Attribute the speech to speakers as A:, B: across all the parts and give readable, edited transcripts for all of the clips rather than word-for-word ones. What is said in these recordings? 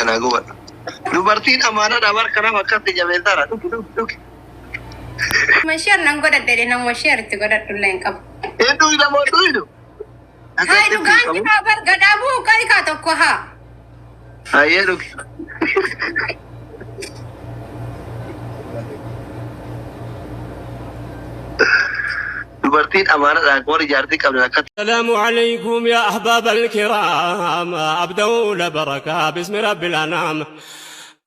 A: Anaa gubadha. Dubartiin amaanaadha bar kanaaf akkatti jabeessaadha. Dhugi dhugi dhugi.
B: Nama share nan godhadhe nama share itti godhadhu illee hin qabu.
A: Hin dhugna moo dhugnu?
B: Hai
A: Akkatti
B: dhugaan
A: qabu.
B: jiraa bar gadaa bu'u kaa tokko haa.
A: Hayyee dhugi. Dubartiin amaanaadha warri jaartii qabdan akkatti
C: السلام عليكم يا أحباب الكرام أبدأ لبركة باسم رب الأنام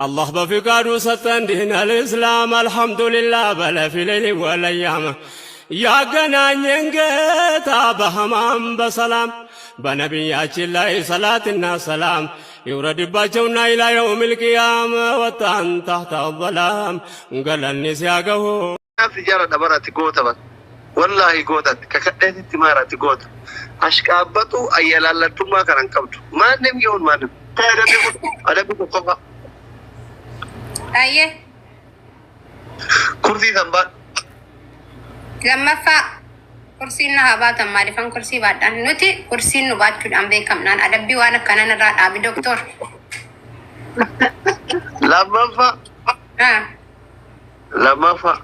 C: الله بفقاد ستن دين الإسلام الحمد لله بل في ليل والأيام يا جنان ጌታ በህማም በሰላም በነቢያችን ላይ ሰላትና ሰላም ይውረድባቸውና ኢላ የውሚል ቂያም ወጣን ታህተ ظላም ገለኒ ሲያገሁ
A: Kanaaf jaaladha bara ati goota bara. Wallaahi gootatti kakadheetitti maara ati goota. Ashqaabbatu ayyalaallattummaa kana hin qabdu. Maannim yoon maannim. Ta'e adabbi kun adabbi kun qofa.
B: Ayyee
A: Kursii san baadhu.
B: Lammaffaa kursiin na haa baatan maaliifan kursii baadhaan nuti kursiin nu baachuudhaan beekamnaan adabbii waan akkanaa irraa dhaabi doktor.
A: Lammaffaa
B: Ah,
A: lammaffaa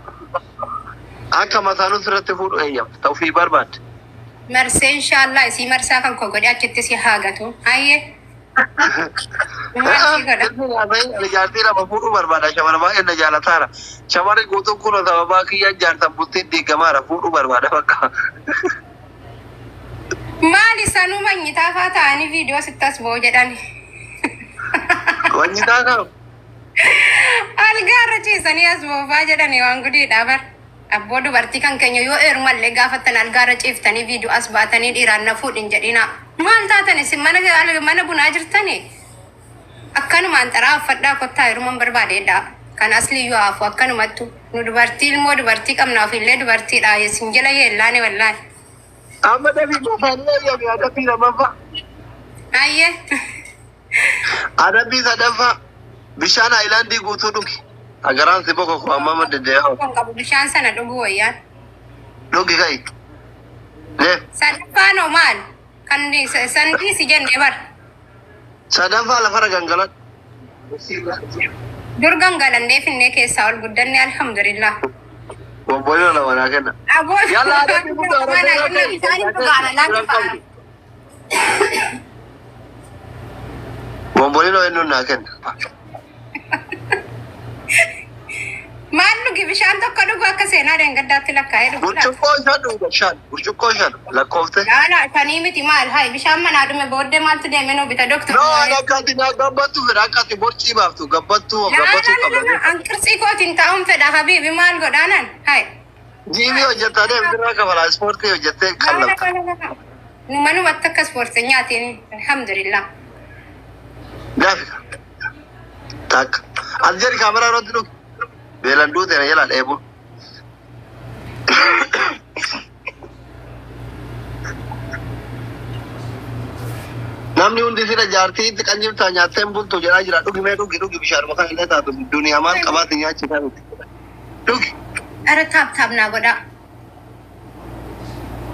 A: akka masaanuu sirratti fuudhu eeyyamta. Ta'u ofii barbaadde.
B: Marsee inshaallah isii marsaa kan koo godhee achitti si haa gatu. Ayyee maal sii godha?
A: Ani jaartii lama fuudhuu barbaada. Shamara baay'ee na jaalataara. Shamarri guutuun kun sababaa kiyyaan jaartan bultiin diigamaara. Fuudhuu barbaada bakka.
B: Maali sanuu manyitaa faa ta'anii viidiyoo sitti as ba'u jedhani.
A: Wanyitaa qabu.
B: Algaa irra ciisanii as ba'u jedhani waan gudiidha bar. Abboo dubartii kan keenya yoo eerumallee gaafattan algaa irra ciiftanii viidiyoo as baatanii dhiiraan na fuudhin jedhina. Maal taatan isin mana mana bunaa jirtanii? Akkanumaan xaraa uffadhaa kottaa heeruman barbaadeedha. Kan asliyyuu haafu akkanumattu. Nu dubartii ilmoo dubartii qabna ofiillee dubartiidha. Isin jala yeellaane wallaahi.
A: Amma dafii gofaanii eeyyame adabbii lammaffaa.
B: Ayyee.
A: Adabbii sadaffaa bishaan haayilaandii guutuu dhugi. Agaraan si boko ko amma amma deddeebi'aa.
B: Kan qabu bishaan sana dhuguu wayyaan.
A: Dhugi ka'i. Deem.
B: Sadaffaan hoo maal? Kan sandii si jenne bar.
A: Sadaffaa lafarra gangaladhu.
B: Dur gangalannee finnee keessaa ol guddanne alhamdulillah.
A: Obboloo lama naa kenna.
B: Aboo
A: Yalla adabbii guddaa
B: mana
A: rabbi
B: inni bishaan hin dhugaana laanti fa'a.
A: Bombolino eenyuun naa kenna.
B: Maal dhugi bishaan tokko dhugu akka seenaa deengaddaatti lakkaa'ee dhugu laata?
A: Burcuqqoo shan dhuga shan. Burcuqqoo shan lakkoofte.
B: Laala shanii miti maal hayi bishaan manaa dhume booddee maaltu deemee nu bita doktor.
A: No ani akka ati naa gabbattu fedha akka ati borcii baaftu gabbattuu gabbattuu qabda.
B: An qirtsii kootiin taa'uun fedha habiibi maal godhaanan hayi.
A: Jiimii hojjettaa deem birraa kafalaa ispoortii hojjettee qallabta.
B: Nu manumatti akka ispoortenyaatiin alhamdulillah.
A: Gaafi. Takka. As jedhi kaameraa irratti dhugi. Beelan duute na jalaa dheebuu. Namni hundi sila jaartii itti qanjibtaa nyaattee hin bultu jedhaa jira. Dhugi mee dhugi dhugi bishaanuma kana illee taatu duniyaa maal qabaate nyaachisaa miti. Dhugi.
B: Ara tap tap naa godhaa.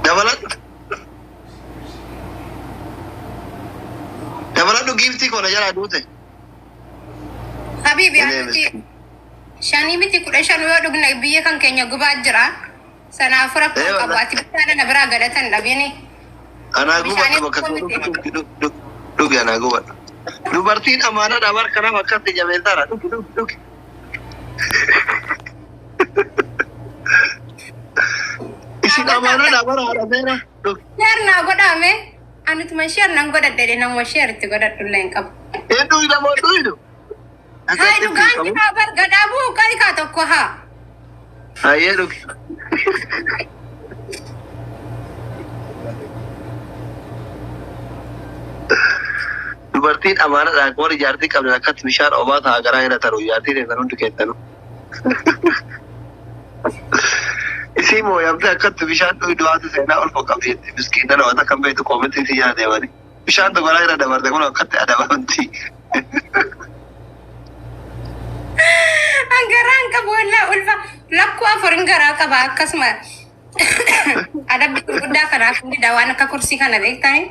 A: Dabaladhu. Dabaladhu giiftii koo na jalaa duute.
B: Habiibi
A: Inee
B: nuti
A: miskiin.
B: shanii miti 15 yoo dhugne biyya kan keenya gubaa jira. Sanaafuu rakkoo
A: Ee
B: hin qabu.
A: wallah.
B: Ati bishaan na biraa galatan dhabini.
A: Anaa gubadhu
B: Bishaanii
A: bakka
B: tokko
A: koo
B: miti.
A: dhugi dhugi dhugi dhugi anaa gubadhu. Dubartiin amaanaadha bar kanaaf akkatti jabeessaadha. Dhugi dhugi dhugi. Isin amaanaadha bara haadha seera. Dhugi.
B: Share naa godhaame. Anutuma share nan godhadhe nama share itti godhadhu illee hin qabu.
A: Hin dhugna moo dhugnu?
B: Hai
A: Akkatti
B: dhugaan
A: qabu.
B: jiraa bar gadaa bu'u kaa tokko haa.
A: Hayyee dhugi. Dubartiin amaanaadha warri jaartii qabdan akkatti bishaan obaa ta'a garaa irra taru jaartii teessan hundi keessanuu. Isii mooyamtee akkatti bishaan dhugdu haati seenaa ulfa qabdi jetti miskiina nama takka hin beektu koomentii isii jala deemanii. Bishaan garaa irra dabarte kun akkatti adabamti.
B: An garaan qabu wallaa ulfa lakkuu afurin garaa qaba akkasuma adabbi gurguddaa kanaaf hundi waan akka kursii kana beektanii.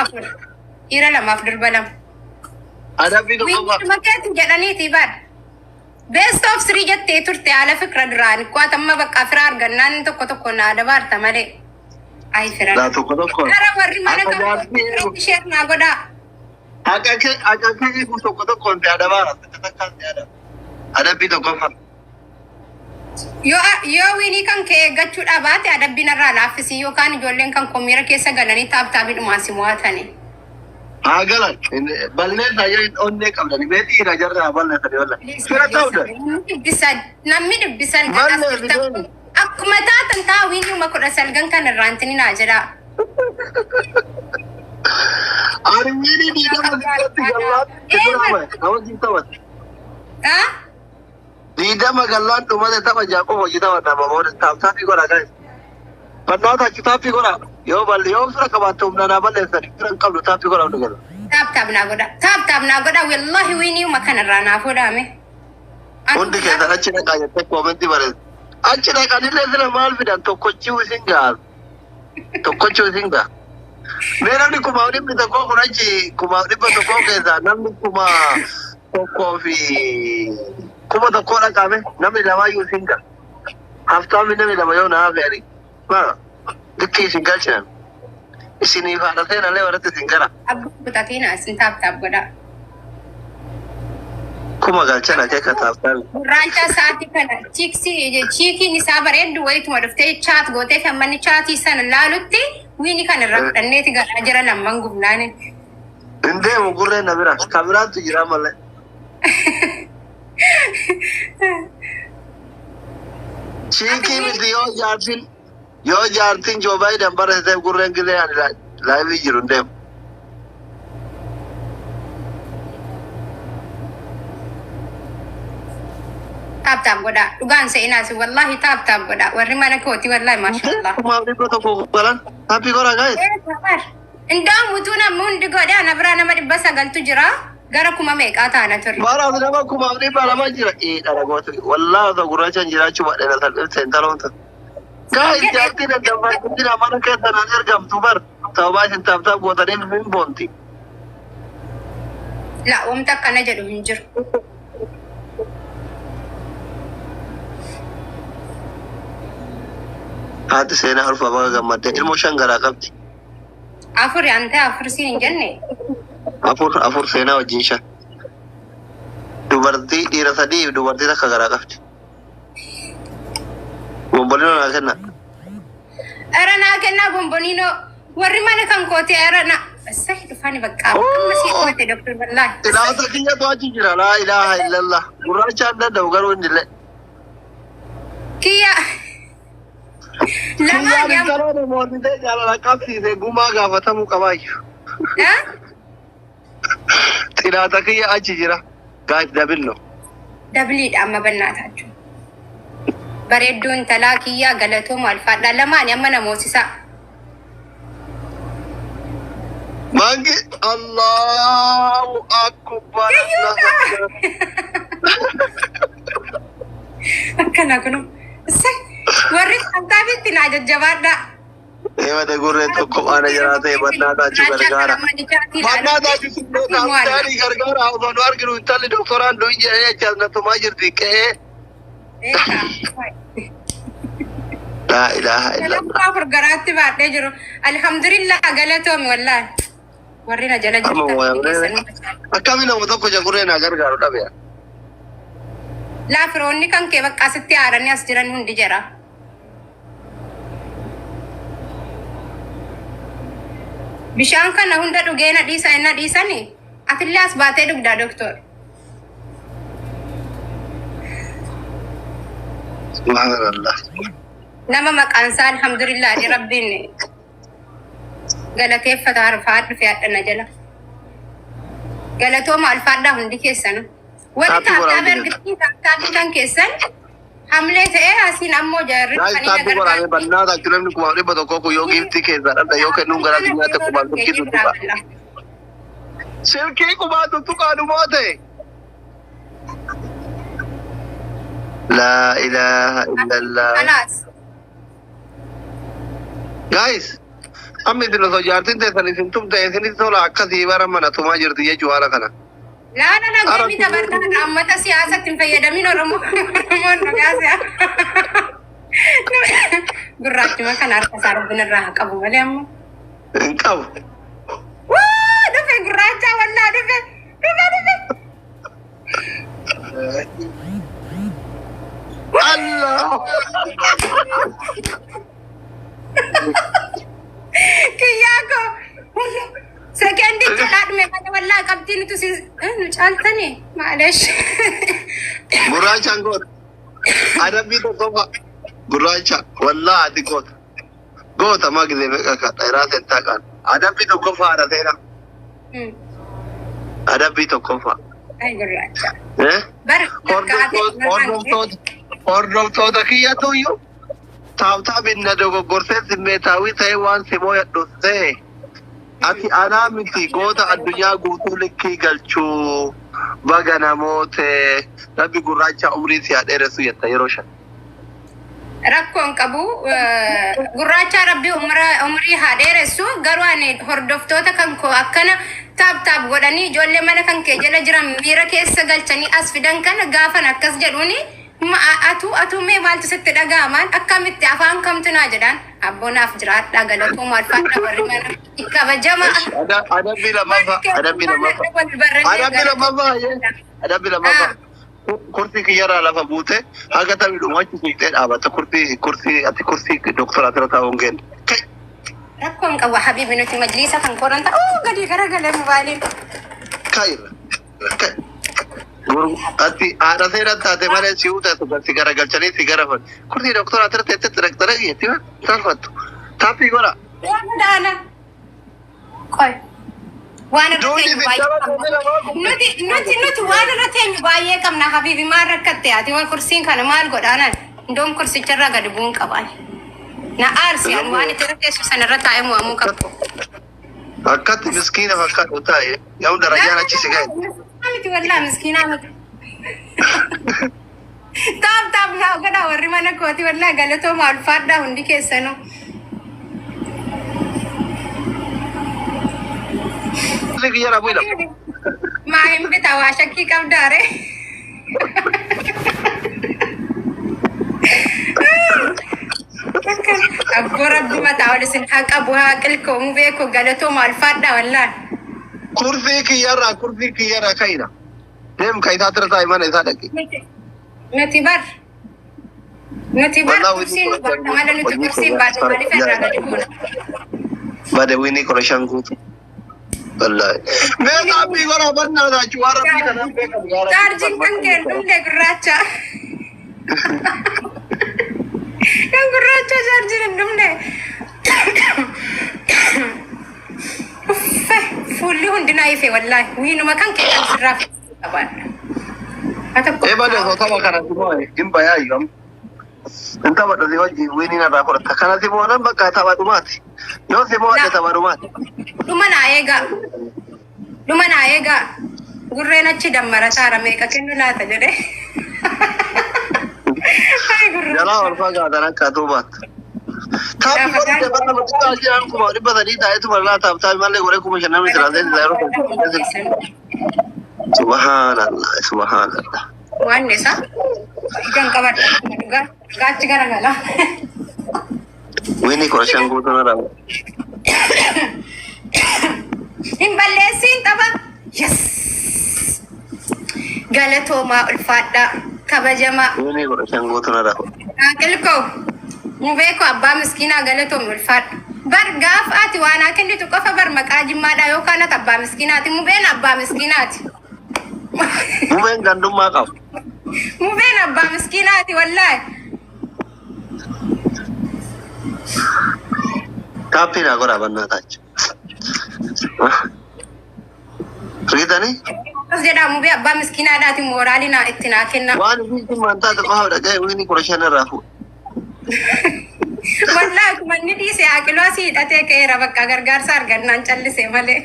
B: Afur. Dhiira lamaaf durba lama.
A: Adabbii tokkoffaa.
B: Wiinii keetti jedhaniiti bar. Best of three jettee turte haala fikra duraan. Kuwaat amma bakka fira argannaan tokko tokko naa dabaarta malee. Ay fira.
A: Laa tokko tokko.
B: Gara warri mana
A: Akka
B: kan
A: jaartii eegu.
B: ishee naa godhaa.
A: Akka kee eegu tokko tokko hin adabaara. Takka takkaan si adaba. Adabbii tokkoffaa.
B: Yoo wiinii kan kee eeggachuudhaa baate adabbiin irraa laaffisii yookaan ijoolleen kan komiira keessa galanii tap tapiidhumaan si mo'atani.
A: Haa galan. Balleessaa yoo hin onnee qabdani. Mee dhiira jarri haa balleessani wallahi. Fira ta'uu
B: Namni dhibbisan namni dhibbisan kan as
A: Balleessi
B: jirtan
A: deemi.
B: akkuma taatan taa wiiniuma 19 kan irraantini naa jedhaa.
A: Ani wiinii 20 sitti gallaatti nama wajjin taphate.
B: Ah?
A: 20 gallaan dhumate tapha jaaqob hojii tapha nama booda tap tapii godha guys. Bannaata achi tapii godha. Yoo balle yoo fira qabaatte humna naa balleessani fira hin qabdu tapii godha hundi gala.
B: Tap tap naa godha. Tap tap naa godha. Wallahi wiiniuma kanarraa naa fuudhame.
A: Hundi keessan achi dhaqaa jettee commentii barreessa. Achi dhaqanillee sila maal fidan tokkochuu isin ga'a. Tokkochuu isin ga'a. Mee namni 1001 kun achi 1001 keessaa namni 1000 fi 1000 dhaqaame namni lamaayyuu isin ga'a. Haftaami namni lama yoo naa hafe ani maa likkii isin galchinan. Isiniif haadha seenallee warratti isin gara.
B: Abbaa kutatina isin tap tap godha.
A: Kuma galchan akeeka tap tapi.
B: Gurraacha sa'aatii kana chiiksii chiikiin isaa bareeddu wayituma dhuftee chat gootee fi ammanni chatii sana laalutti wiini kana irraa fudhanneeti garaa jira lamman gubnaani.
A: Hin deemu gurreen na bira. Ka biraattu jira malee. Chiikii miti yoo jaartiin Joe Biden barreessiteef gurreen gilee ani liveii jiru hin deemu.
B: Tap tap godha. Dhugaan se'inaas wallahi tap tap godha. Warri mana kooti wallahi maashaallah.
A: 1001 galan tapii godhaa guys.
B: Indaam utuu namni hundi godhe ana biraa nama 900tu jira. Gara kuma meeqaa taana turre.
A: Maaraaf nama 1200 jira. Ee dhala gootu. Wallaahi osoo gurraachaan jiraachuu baadhee na salphifte intaloon tun. Guys, jaartiin daddabartiin mana keessa naan ergamtu bar. Sababaa isin tap tap gootaniif hin boonti.
B: La wamta akkana jedhu hin jiru.
A: Haati seenaa ulfa baga gammaddee ilmoo shan garaa qabdi.
B: Afur ante afur siin hin jenne.
A: Afur afur seenaa wajjin shan. Dubartii dhiira sadii fi dubartii takka garaa qabdi. Bomboliinoo naa kenna.
B: Era naa kennaa bomboniinoo warri mana kan kooti era na. Sahi dhufaani bakka amma sii dhumate doktor wallaahi.
A: Ilaata kiyyatu achi jira. Laa ilaaha illallah. Gurraacha hin danda'u garuu inni illee.
B: Kiyya. Lamaan
A: Kiyyaan
B: yam.
A: intaloo namoonni ta'e jaalala qabsiise gumaa gaafatamuu qabaayyuu.
B: Eh?
A: Xilaata kiyya achi jira. Guys, double no.
B: Doubleiidha amma bannaa taachuu. Bareedduu intalaa kiyyaa galatooma alfaadha lamaan amma namoosisaa.
A: Mangi Allahu akbar.
B: Akkana kunu. Warri tap tapiitti naa jajjabaadha.
A: Eemate gurreen tokko maana jiraa ta'e bannaa taachuu gargaara. Bannaa taachuu taanii gargaara. Osoo nu arginu intalli doktoraan du'in jedhanii achi as natumaa jirti qe'ee. Laa ilaaha illallah.
B: Afur garaatti baadhee jiru. Alhamdulillah galatoomi wallaahi. Warri na jala
A: Amma
B: jirtan.
A: Akkami nama tokko jagurree naa gargaaru dhabe.
B: Laa firoonni kan kee bakka asitti aaranii as jiran hundi jira. Bishaan kana hunda dhugee na dhiisa na dhiisani. Atillee as baatee dhugdaa doktor.
A: Subhaanallah.
B: Nama maqaan isaa alhamdulillah rabbiin galateeffata harfaa dhufe hadhana jala. Galatooma alfaadhaa hundi keessanu. Warri
A: Tapii godhaa
B: tap tapii
A: hundi.
B: argitanii tap tapii kan keessan hamlee ta'ee asiin ammoo jarri
A: Guys,
B: dhufanii na
A: tapii godhaa
B: gargaaru.
A: bannaa taachuu namni 1100 kun yoo giiftii keessaa dhabda yoo kennuun gara addunyaatti kumaan tokkii tuttuqa. Silkii kumaa tuttuqaa dhumoo ta'e. Laa ilaaha illallah.
B: Kalaas.
A: Guys, Amma isin osoo jaartiin teessan isin tumte isinitti tola akkasii bara mana tumaa jirti jechuu haala kana.
B: Laala nageemii taphataa ammata siyaasatti hin fayyadamin Oromoo Oromoon dhugaa si'a. Gurraachuma kana harka isaa rabbiin irraa haa qabu malee ammoo.
A: Hin qabu.
B: Waa dhufe gurraacha wallaa dhufe dhufe dhufe.
A: Allah!
B: Kiyyaa koo. Sekeendii jalaa dhume malee wallaa qabdii nuti si nu caaltanii maaleesh.
A: Gurraachaan goota. Adabbii tokkoffaa. Gurraacha wallaa ati goota. Goota maa gisee meeqa ka dheeraa seentaa qaana. Adabbii tokkoffaa haadha seenaa. Adabbii tokkoffaa.
B: Ay gurraacha.
A: Eh?
B: Bara
A: Hordoftoota hordoftoota kiyyatu iyyuu taabtaabin na dogoggorsee simmeetaawii ta'ee waan si mooyadhu ta'e ati anaa miti goota addunyaa guutuu likkii galchuu baga namoote rabbi gurraacha umrii si haa dheeressu jetta yeroo shan.
B: Rakkoon qabu gurraacha rabbi umrii haa dheeressu garuu ani hordoftoota kan koo akkana taap taap godhanii ijoollee mana kan kee jala jiran miira keessa galchanii as fidan kana gaafan akkas jedhuuni atuu atuu mee maaltu sitti dhaga'amaan akkamitti afaan kamtu naa jedhaan abboonaaf jiraadhaa galatoo maalfaadha warri mana kabajama.
A: Adabbii lammaffaa adabbii lammaffaa adabbii lammaffaa adabbii lammaffaa kursii kiyyarraa lafa buute haga tabii dhumachi fiixee dhaabata kursii kursii ati kursii doktora asirra taa'uun kenna.
B: Rakkoon qabu habiibi nuti majliisa kan koran ta'u gadi garagalee mobaayiliin.
A: Kaayirra. Ati haadha seera taate malee si uutatu si garagalchanii si garafan. Kursii doktora asirra teessee xiraqxiraq jetti salphattu. Taappii godha.
B: Daana. Qoy. Waan irra teenyu baay'ee qabna. Nuti nuti nuti waan irra teenyu baay'ee qabna habiibi maal rakkatte ati waan kursiin kana maal godhaanan indoom kursicharraa gadi bu'uun qabaan. Na aarsi ani waan itti irra teessu sana irra taa'ee mo'amuu qabu.
A: Akkatti miskiina fakkaatu taa'e yoo darajaan achi si ga'e.
B: Miskiinaa miti wallaa miskiinaa miti. Taap taap naa godhaa warri mana kooti wallaa galatooma ulfaadhaa hundi keessanuu.
A: Kursii kiyyarraa bu'i lafa.
B: Maa hin bitaa waa shakkii qabdaare. Abboo rabbi mataa ol isin haa qabu haa qilkoomu beeku galatooma ulfaadhaa wallaan.
A: Kursii kiyyarraa kursii kiyyarraa ka'ina. Deem ka isaa tira taa'e mana isaa dhaqi.
B: Nuti bar nuti bar
A: Wallaa
B: kursiin nu
A: winii
B: baata malee nuti kursiin baate maaliif irraa gadi buuna.
A: Bade winii kudha shan guutu. Wallaahi. Mee taappii godhaa bannaa taachuu waan rabbii kanaan beekamu yaa rabbi.
B: Chaarjiin kan kee hin dhumne gurraacha. Kan gurraacha chaarjiin hin dhumne. Uffe fuulli hundinaa ife wallaahi wiinuma kan kee kan sirraa qabaadha. Haa tokko.
A: Ee bade osoo tapha kana si moo'e hin bayaa iyyuu amma. Hin taphadhu si wajjin winii narraa fudhatta. Kana si moo'an bakka tapha dhumaati. Yoo si moo'adhe tapha dhumaati.
B: Dhuma naa eegaa. Dhuma naa eegaa. Gurreen achi dammarataara meeqa kennu laata jedhe. Ay gurree.
A: Jalaa ol fagaatan akka atuu baattu. Taappii godhate bara nama jiran 300,000 taa'etu bal'aa taap taappii malee godhee 5,000 namni tiraansleetii yeroo Subhaanallah subhaanallah.
B: Waan isaa ijaan qabadha. Dhugaa gaachi garagala.
A: Winii 15 guutuu narraa.
B: Hin balleessiin tapha. Yes. Galatoomaa ulfaadhaa kabajamaa.
A: Winii 15 guutuu narraa.
B: Aqilkoo mubeeko abbaa miskiinaa galatoomi ulfaadhu. Bar gaafa ati waan haa kennitu qofa bar maqaa jimmaadhaa yookaan ati abbaa miskiinaati. Mubeen abbaa miskiinaati.
A: Mubeen gandummaa qabu.
B: Mubeen abbaa miskiinaati wallaahi.
A: Taappii naa godhaa bannaa taacha. Argitanii?
B: Akkas jedhaa mubee abbaa miskiinaadhaati mooraalii naa itti naa kenna.
A: Waan isiin jimmaan taate qofa dhaga'e winii 15 irraa fuudha.
B: Wallaahi akkuma inni dhiise aqiloo asii hidhatee ka'eera bakka gargaarsa argannaan callise malee.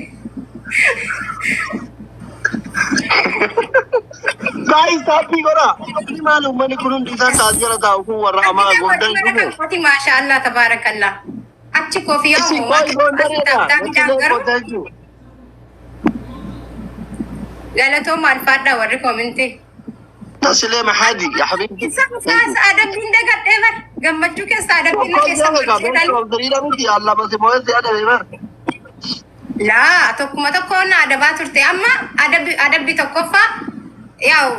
A: Guys, taappii godhaa. Inni maal uummanni kun hundi isaa taas jala taa'u kun warra amaa
B: Argitee
A: gooftaan
B: warri mana
A: dhufe.
B: kan kooti maasha Allah tabaarakallah. Achi koofiyyaa
A: Isin
B: uumamaa
A: qoy gondareedha.
B: taaptaapidhaan
A: Isin
B: garuu
A: qotaa jechuudha.
B: galatooma alfaadhaa warri koomintii.
A: Taslee Mahadi ya habiibti.
B: Isa kaasa adabbiin dagadhee bar gammachuu keessa adabbiin na
A: Tokko
B: keessa
A: jala
B: galchee
A: qabee
B: dhalu.
A: soobdiriidha miti allama si moo'ee si adabe bar.
B: Laa tokkuma tokko na adabaa turte amma adabbi adabbi tokkoffaa yaa'u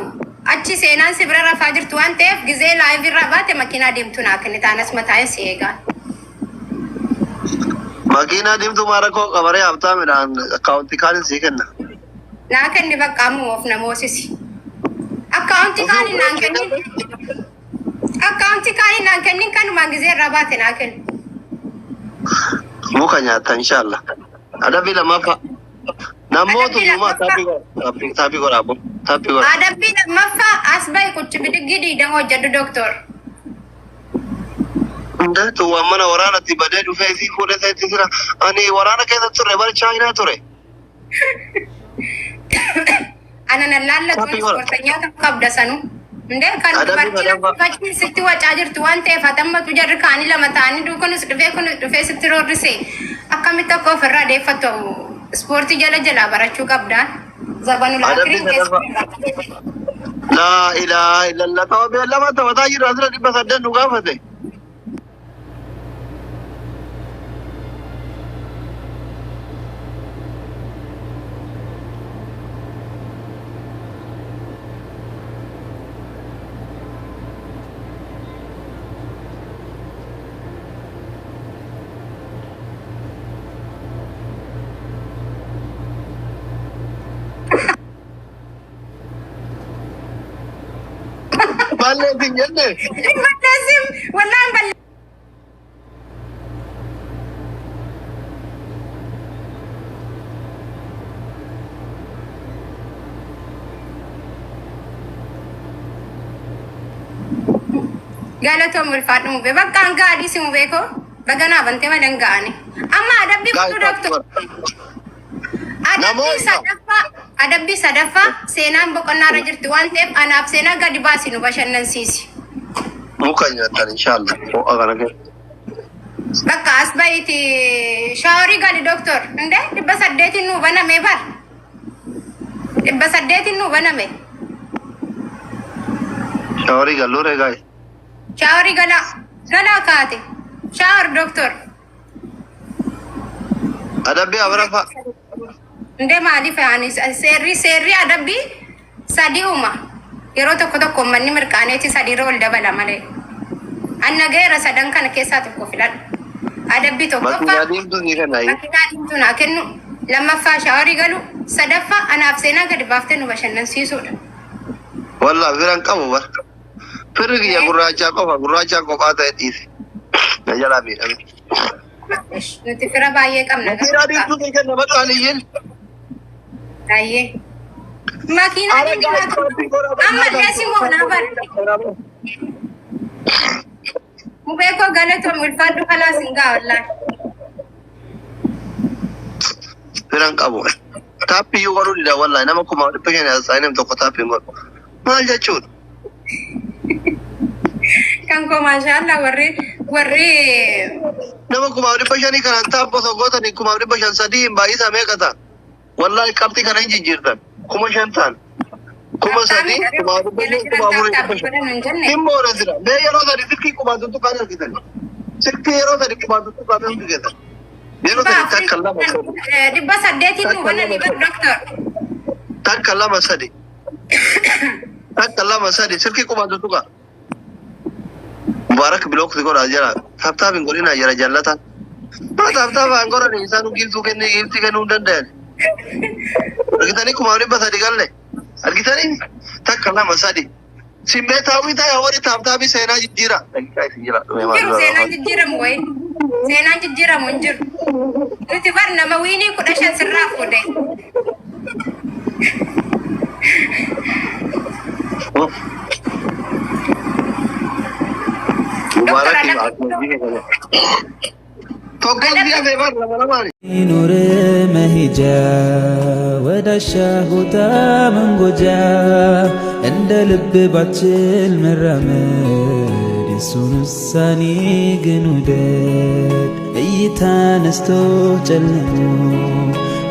B: achi seenaan si bira rafaa jirtu waan ta'eef gizee live irraa baate makiinaa deemtu naa kenni taanas mataa si eegaa.
A: Makiinaa diimtuu maara koo qabaree habtaamidhaan akkaawuntii kaan sii kenna.
B: Naa kenni bakka ammoo of namoosisi. Akkaawuntii kaan naan kennin. Akkaawuntii kaan naan kennin kanumaan gizee irraa baate naa kenni.
A: Muka nyaata inshallah. Adabbii lammaffaa. Namoota
B: Adabbii
A: uumaa
B: lammaffaa.
A: taappii godha. Taappii godha abbo. Taappii godha.
B: Adabbii lammaffaa as bahi quchi bidiggii 20 hojjedhu doctor.
A: Hundeetu waan mana waraanatti badee dhufee fi fuudhee seetti jira. Ani waraana keessa ture bara Chaayinaa ture.
B: Ana nan laallatu
A: Taappii godha.
B: ispoortanyaa ta'uu qabda sanuu. Hundee kan
A: Adabbii
B: dubartii
A: sadaffaa.
B: fakkiin sitti wacaa jirtu waan ta'eef hatammatu jarri kaanii lama ta'anii kunis dhufee kunis dhufee sitti roorrise akkamitti akka ofirraa deeffattu ispoortii jala jalaa barachuu qabda. Zabanul
A: Adabbii
B: akiriin keessa.
A: sadaffaa. Laa ilaaha illallah. Ta'uu beellama taphataa jiru asirra 800 nu gaafate. Balleessi hin jenne.
B: Hin balleessin wallaan balleessin. Galatoom ulfaadhu mubee bakka hanga adii si mubee koo baganaa bantee malee hin ga'ani. Amma adabbii
A: Gaa'e
B: fudhu
A: taappii
B: doctor.
A: godha.
B: Adabbii
A: Namoota.
B: sadaffaa adabbii sadaffaa seenaan boqonnaa irra jirti waan ta'eef anaaf seenaa gadi baasi nu bashannansiisi.
A: Muka nyaatan inshallah. Ho'a kana keessa.
B: Bakka as bahiiti shaaworii gali doctor. Indee 800n nuu baname bar. 800n nuu baname.
A: Shaaworii galluu reegaa.
B: Shaaworii galaa galaa kaate. Shower doctor.
A: Adabbii afuraffaa.
B: Indee maaliif ani seerri seerri adabbii sadii uuma. Yeroo tokko tokko uummanni mirqaaneeti sadiirra ol dabala malee. Anna geera sadan kana keessaa tokko filadhu. Adabbii tokkoffaa
A: Makiinaa diimtuu ni kenna.
B: makiinaa diimtuu naa kennu. Lammaffaa shaaworii galu. Sadaffaa anaaf seenaa gadi baaftee nu bashannansiisuudha.
A: Wallah firan qabu bar. Firri kiyya gurraachaa qofa gurraachaa kophaa ta'e dhiise. Na jalaa miidhame.
B: Nuti fira baay'ee qabna.
A: Makiinaa diimtuu ni kenna maqaan iyyin.
B: Baay'ee. Makiinaa diimtuu naa kennu. Ammallee si moonaa bara. Mubee koo galatoom ulfaadhu kalaas hin gaa wallaahi.
A: Firan qabu. Taappii iyyuu godhuu dida wallahi nama 5,500 haasa'anii tokko taappii hin godhu. Maal jechuudha?
B: Kan koo maashaallah warri warri
A: Nama 5,500 kanaan taappoo osoo gootanii 5,500 sadii hin baay'isaa meeqa ta'a? Wallahi qabxii kana hin jijjiirtan. 5,000 ta'an. 3,000, 5,500, 4,500. Hin moora jira. Mee yeroo sadi silkii qubaan tuttuqaan argitan. Silkii yeroo sadi qubaan tuttuqaan argitan. Yeroo sadi takka lama sadi.
B: 800n nu bananii bar doctor.
A: Takka lama sadi. Takka lama sadi silkii qubaan tuttuqaa. Mubaarak block godhaa jira. Tap tap hin godhinaa jira jallataan. Maa tap tap hin godhani isaan giiftuu kennee giiftii kennuu hin danda'an. Argitanii 3,300 galle. Argitanii takka lama sadi. Simmeetaawwii ta'e warri tap tapii seenaa jijjiira. Daqiiqaa isin jira.
B: Hin jiru seenaan jijjiiramu wayi. Seenaan jijjiiramu hin jiru. Nuti bar nama wiinii 15 sirraa fuudhe.
A: Mubaarak Tokkoon si'a feebar lama lamaani.
D: ይኑር መሄጃ ወዳሻ ቦታ መንጎጃ እንደ ልብ ባችል መራመድ የሱን ውሳኔ ግን ውደድ። እይታ ነስቶ ጨልሞ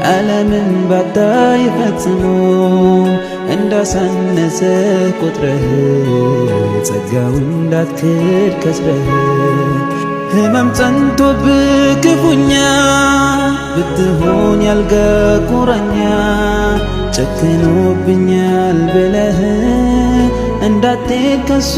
D: ዓለምን ባታይ ፈጽሞ እንዳሳነሰ ቆጥረህ ጸጋው እንዳትክድ ከስረህ ህመም ጸንቶብህ ክፉኛ ብትሆን ያልጋ ቁራኛ ጨክኖብኛል ብለህ እንዳትሄድ ከሱ።